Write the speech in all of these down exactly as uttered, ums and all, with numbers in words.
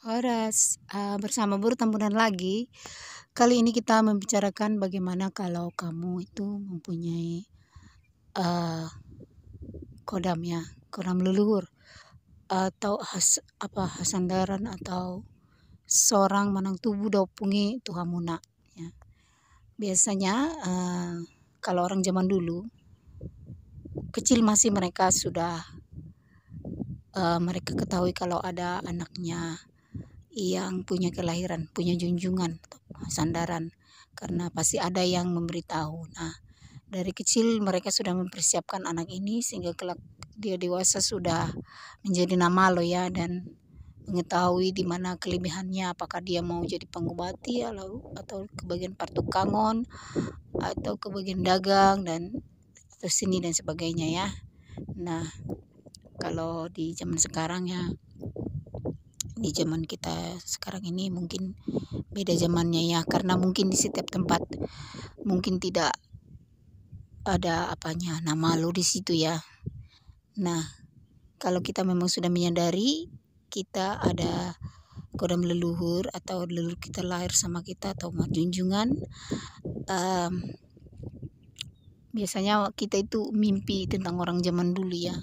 Horas, eh, bersama Boru Tambunan lagi. Kali ini kita membicarakan bagaimana kalau kamu itu mempunyai, eh, kodam, ya, kodam leluhur, atau has-, apa, hasandaran atau sorang manang tubu do ompung i tu hamuna, ya. Biasanya, eh, kalau orang zaman dulu, kecil masih mereka sudah, eh, mereka ketahui kalau ada anaknya yang punya kelahiran, punya junjungan, sandaran, karena pasti ada yang memberitahu. Nah, dari kecil mereka sudah mempersiapkan anak ini sehingga kelak dia dewasa sudah menjadi na malo, ya, dan mengetahui di mana kelebihannya, apakah dia mau jadi pengobati, lalu, atau ke bagian partukangon, atau ke bagian dagang, dan atau seni dan sebagainya, ya. Nah, kalau di zaman sekarang, ya, di zaman kita sekarang ini mungkin beda zamannya, ya, karena mungkin di setiap tempat mungkin tidak ada apanya, na malo di situ, ya. Nah, kalau kita memang sudah menyadari kita ada kodam leluhur atau leluhur kita lahir sama kita atau ma-, junjungan, em, biasanya kita itu mimpi tentang orang zaman dulu, ya.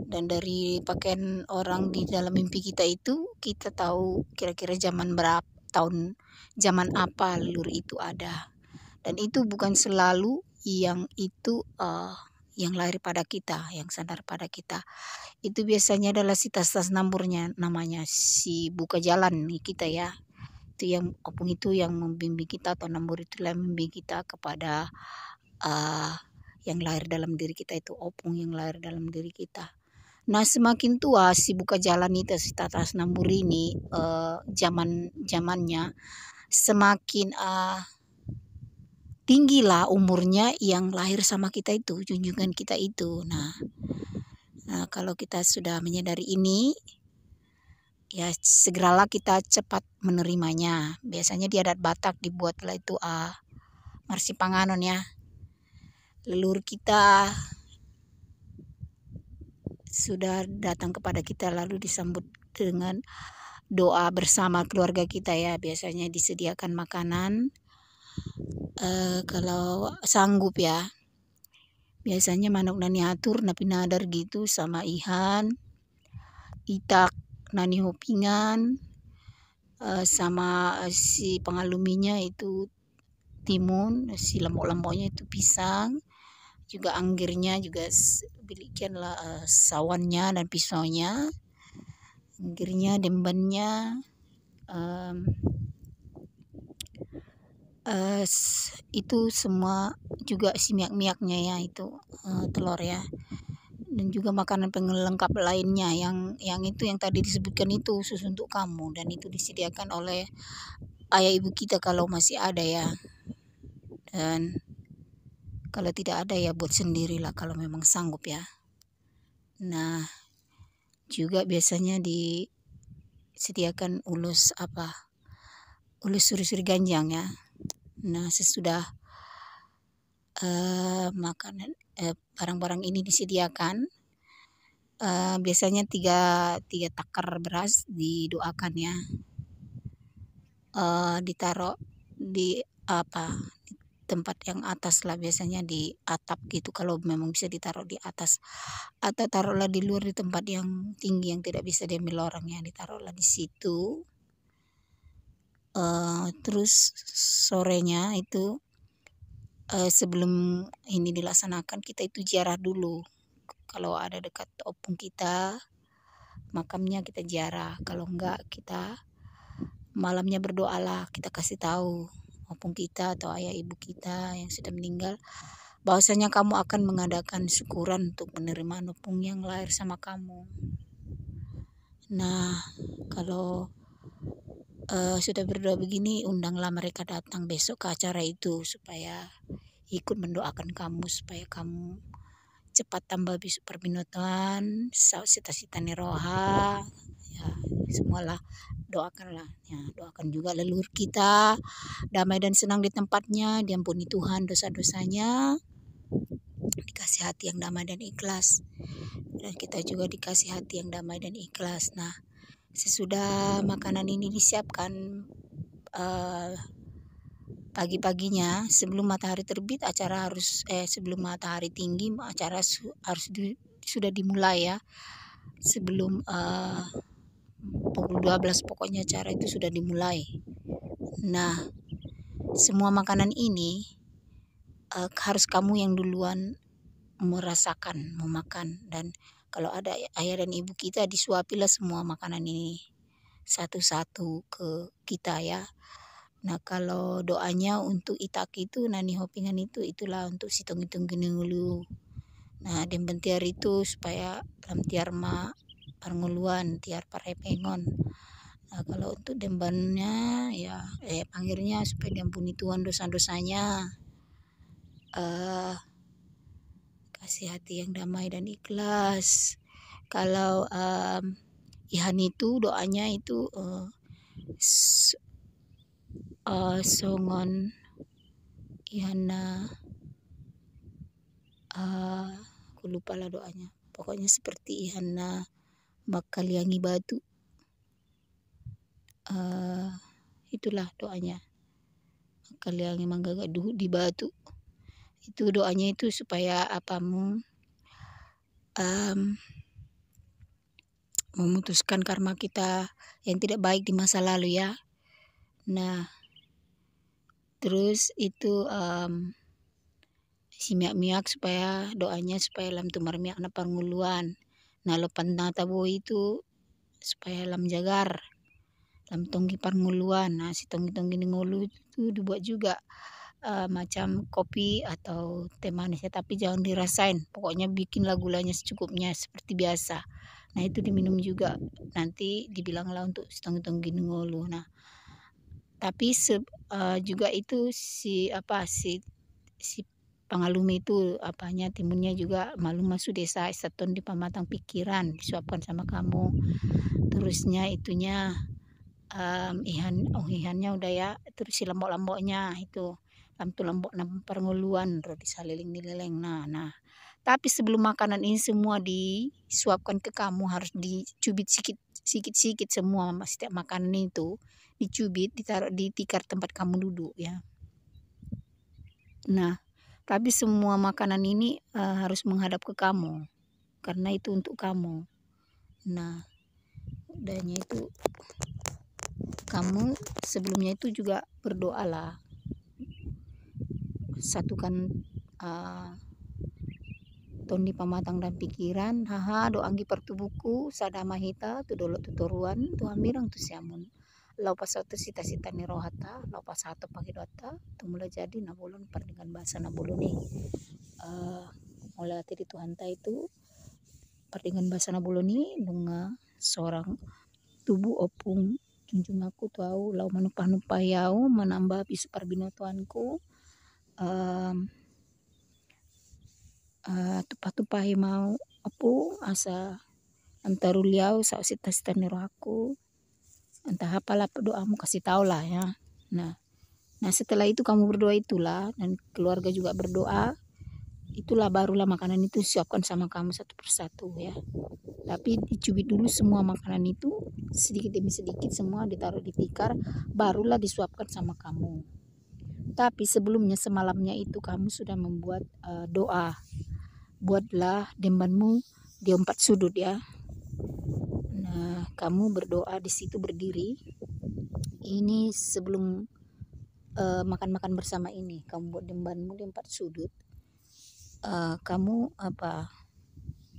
Dan dari pakaian orang di dalam mimpi kita itu, kita tahu kira-kira zaman berap-, tahun, zaman apa leluhur itu ada. Dan itu bukan selalu yang itu, eh, yang lahir pada kita, yang sandar pada kita. Itu biasanya adalah si tas-tas namburnya, namanya si buka jalan ni kita, ya. Itu yang, ompung itu yang membimbing kita, atau nambur itulah yang membimbing kita kepada, eh, yang lahir dalam diri kita itu, ompung yang lahir dalam diri kita. Nah, semakin tua si buka jalan itu, si tas-tas nambur ini, eh, zaman, zamannya, semakin, eh, tinggilah umurnya yang lahir sama kita itu, junjungan kita itu. Nah, nah, kalau kita sudah menyadari ini, ya, segeralah kita cepat menerimanya. Biasanya di adat Batak dibuatlah itu, ah, marsipanganon, ya. Leluhur kita sudah datang kepada kita, lalu disambut dengan doa bersama keluarga kita, ya. Biasanya disediakan makanan, eh, kalau sanggup, ya. Biasanya manuk na niatur, na pinadar gitu, sama ihan, itak na nihopingan, eh, sama, eh, si pangaluminya itu timun, si lambok-lamboknya itu pisang, juga anggirnya juga s-, demikianlah, eh, sawannya dan pisaunya, anggirnya, dembannya, em, eh, s-, itu semua juga si miak-miaknya, ya, itu, eh, telur, ya. Dan juga makanan pelengkap lainnya yang, yang itu yang tadi disebutkan itu khusus untuk kamu, dan itu disediakan oleh ayah ibu kita kalau masih ada, ya. Dan kalau tidak ada, ya, buat sendirilah kalau memang sanggup, ya. Nah, juga biasanya disediakan ulos apa, ulos suri-suri ganjang, ya. Nah, sesudah, eh, makanan, eh, barang-barang ini disediakan, eh, biasanya tiga, tiga takar beras didoakan, ya. Eh, ditaruh di apa, di tempat yang atas lah, biasanya di atap gitu, kalau memang bisa ditaruh di atas. Atau taruhlah di luar di tempat yang tinggi yang tidak bisa diambil orang, ya, ditaruhlah di situ. Eh, terus sorenya itu, eh, sebelum ini dilaksanakan, kita itu ziarah dulu. Kalau ada dekat ompung kita, makamnya kita ziarah. Kalau enggak, kita malamnya berdoalah, kita kasih tahu ompung kita atau ayah ibu kita yang sudah meninggal, bahwasanya kamu akan mengadakan syukuran untuk penerimaan ompung yang lahir sama kamu. Nah, kalau, eh, sudah berdoa begini, undanglah mereka datang besok ke acara itu supaya ikut mendoakan kamu, supaya kamu cepat tambah bisuk parbinotoan, sa-, sita-sita ni roha, ya, semualah doakanlah. Ya, doakan juga leluhur kita, damai dan senang di tempatnya, diampuni Tuhan dosa-dosanya, dikasih hati yang damai dan ikhlas. Dan kita juga dikasih hati yang damai dan ikhlas. Nah, sesudah makanan ini disiapkan, eh, pagi-paginya, sebelum matahari terbit, acara harus, eh, sebelum matahari tinggi, acara su-, harus di-, sudah dimulai, ya. Sebelum, eh, pukul dua belas pokoknya acara itu sudah dimulai. Nah, semua makanan ini, eh, harus kamu yang duluan merasakan, memakan. Dan kalau ada ayah dan ibu kita, disuapilah semua makanan ini satu-satu ke kita, ya. Nah, kalau doanya untuk ita itu, na nihopingan itu, itulah untuk sitonggi-tonggi ni ngolu. Nah, demban tiar itu supaya lam tiar ma parngoluan, tiar parhepengon. Nah, kalau untuk dembannya, ya, eh, pangernya supaya diampuni Tuhan dosa-dosanya. Eh, kasih hati yang damai dan ikhlas. Kalau, em, ihan itu doanya itu, eh, s-, eh, songon ihan na, eh, aku lupa lah doanya. Pokoknya seperti ihan na mangkaliangi batu. Eh, itulah doanya. Mangkaliangi manggaga duhut di batu. Itu doanya itu supaya apamu, em, memutuskan karma kita yang tidak baik di masa lalu, ya. Nah, terus itu, em, simiak-miak supaya doanya supaya lam tu marmiak na parngoluan. Na lopan na tabo itu supaya lam jagar, lam tonggi parngoluan. Nah, sitonggi-tonggi ni ngolu itu dibuat juga, eh, macam kopi atau teh manis, ya, tapi jangan dirasain. Pokoknya bikinlah gulanya secukupnya seperti biasa. Nah, itu diminum juga, nanti dibilanglah untuk sitonggi-tonggi ni ngolu. Nah, tapi se-, eh, juga itu si, apa, si, si pangalumi itu, apanya, timunnya juga malum ma sude sa-, satondi pamatang pikiran, disuapkan sama kamu. Terusnya itunya, em, ihan, oh, ihannya udah, ya, terus si lambok-lamboknya itu, lam tu lambok na parngoluan, ro di salelengleleng. Nah, nah. Tapi sebelum makanan ini semua disuapkan ke kamu, harus dicubit sikit, sikit-sikit semua, setiap makanan itu dicubit, ditaruh di tikar tempat kamu duduk, ya. Nah, tapi semua makanan ini, eh, harus menghadap ke kamu, karena itu untuk kamu. Nah, udahnya itu kamu sebelumnya itu juga berdoalah. Satukan, eh, tondi pamatang dan pikiran, haha, do anggi partubuku, sada ma hita, tu dolok tu toruan, tu hambirang tu siamun. Laho pasaut tu sita-sita ni rohanta, laho pasahat tu pangidoanta, tu molo jadi na bolon pardenggan basa na bolon i. Eh, mauliate ate di Tuhanta itu, pardenggan basa na bolon i, nunga sorang tubu ompung junjunganku tu au, laho manumpah-numpahi au, manambahi pisu parbinotoanku, em, eh, tumpah-tumpahi ma au ompung, asa lam taruli au saut sita-sita ni rohangku. Entah apalah doamu, kasih tahulah, ya. Nah, nah, setelah itu kamu berdoa itulah, dan keluarga juga berdoa, itulah barulah makanan itu disuapkan sama kamu satu persatu, ya. Tapi dicubit dulu semua makanan itu, sedikit demi sedikit semua ditaruh di tikar, barulah disuapkan sama kamu. Tapi sebelumnya, semalamnya itu kamu sudah membuat, eh, doa. Buatlah dembanmu di empat sudut, ya. Nah, kamu berdoa di situ berdiri. Ini sebelum, eh, makan-makan bersama ini, kamu buat dembanmu di empat sudut. Eh, kamu apa,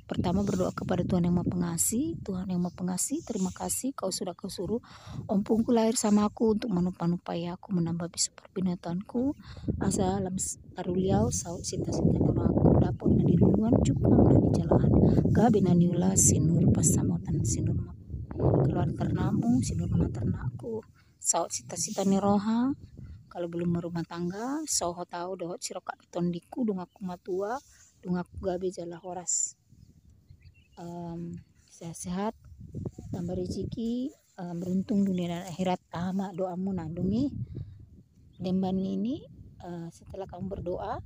pertama berdoa kepada Tuhan Yang Maha Pengasih. Tuhan Yang Maha Pengasih, terima kasih Kau sudah Kau suruh ompungku lahir sama aku untuk manumpah-numpahi aku, menambah pisu parbinotoanku, asa lam s-, taruli au saut sita-sita ni rohangku, dapot na di luluan, jumpa na di jalaan, gabe na niula, sinur pansamotan, sinur ma keluar ternakmu, sinur ma ternakku, saut sita-sita ni roha. Kalau belum berumah tangga, sohot au dohot sirongkap ni tondingku, donganku matua, donganku gabe jala horas. Em, sehat-sehat, tambah rezeki, em, beruntung dunia dan akhirat. Aha ma doamu? Nah, dung i demban ini, eh, setelah kamu berdoa,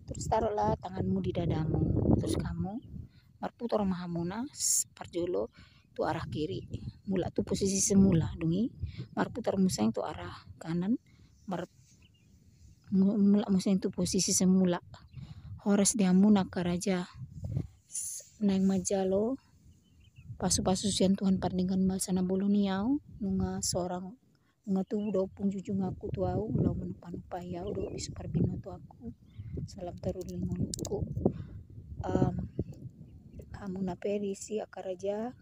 terus taruhlah tanganmu di dadamu, terus kamu marputar ma hamuna, s-, parjolo tu arah kiri, mulak tu posisi semula. Dung i marputar muse tu arah kanan, mar-, mu-, mulak muse tu posisi semula. Horas di hamuna angka raja, naeng manjalo pasu-pasu sian Tuhan Pardenggan Basa na bolon i au, nunga sorang, nunga tubu do ompung junjunganku tu au, laho manupa-nupai au dohot bisuk parbinotoanku. Salam tarlumobi tu ngolungku. Em, hamuna pe disi angka raja,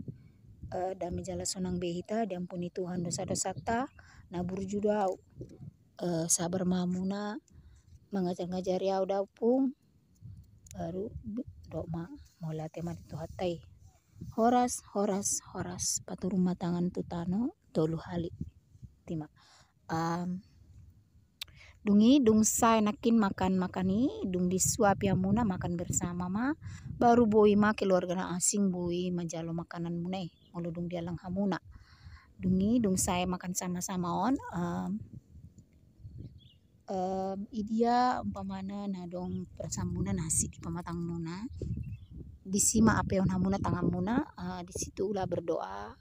eh, dame jala sonang be hita, diampuni Tuhan dosa-dosanta, na burju do au. Eh, sabar ma hamuna, mangajar-ngajari au da ompung, baru dok ma, mauliate ma di Tuhanta i. Horas, horas, horas, paturun ma tangan tu tano tolu hali. Botima. Em, dung i, dung sae nangkin makan-makan i, dung disuapi hamuna, makan bersama ma, baru boi ma keluarga na asing boi manjalo makananmuna i, molo dung dialang hamuna. Dung i, dung sae makan sama-sama on, em, em, idia umpamana na adong persamuna na asing di pamatangmuna, disi ma apeon hamuna tanganmuna, eh, di situ ulaon berdoa,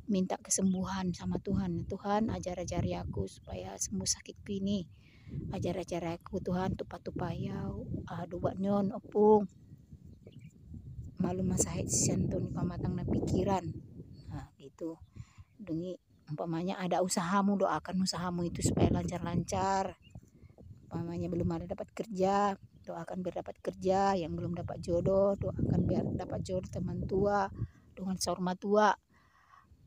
minta kesembuhan sama Tuhan. Tuhan, ajar-ajari aku supaya sembuh sakitku ini. Ajar-ajari aku, Tuhan, tupa-tupai au, ah, dobat ni on, ompung. Malum ma sahit sian toni pamatang na pikiran. Nah, gitu. Dung i, umpamanya ada usahamu, doakan usahamu itu supaya lancar-lancar. Umpamanya belum ada dapat kerja, doakan biar dapat kerja. Yang belum dapat jodoh, doakan biar dapat jodoh, teman tua, dongan saur matua.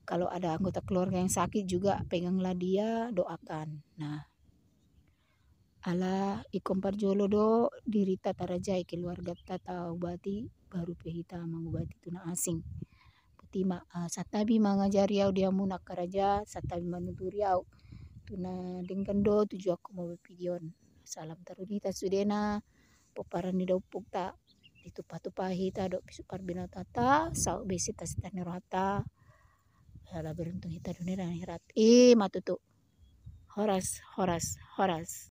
Kalau ada anggota keluarga yang sakit juga, peganglah dia, doakan. Nah, ala ingkon parjolo do dirita tarajai, keluarganta taubati, baru pe hita mangubati tu na asing. Botima, ah, santabi mangajari au di hamuna angka raja, santabi manuturi au. Tu na denggan do tujuanku mambuat video on. Salam tarlumobi di hita sudena, pomparan ni daompungta, ditupa-tupa hita dohot bisuk parbinotoanta, saut be sita-sita ni rohanta. Ala beruntung hita di dunia dan akhirat. I ma tutu. Horas, horas, horas.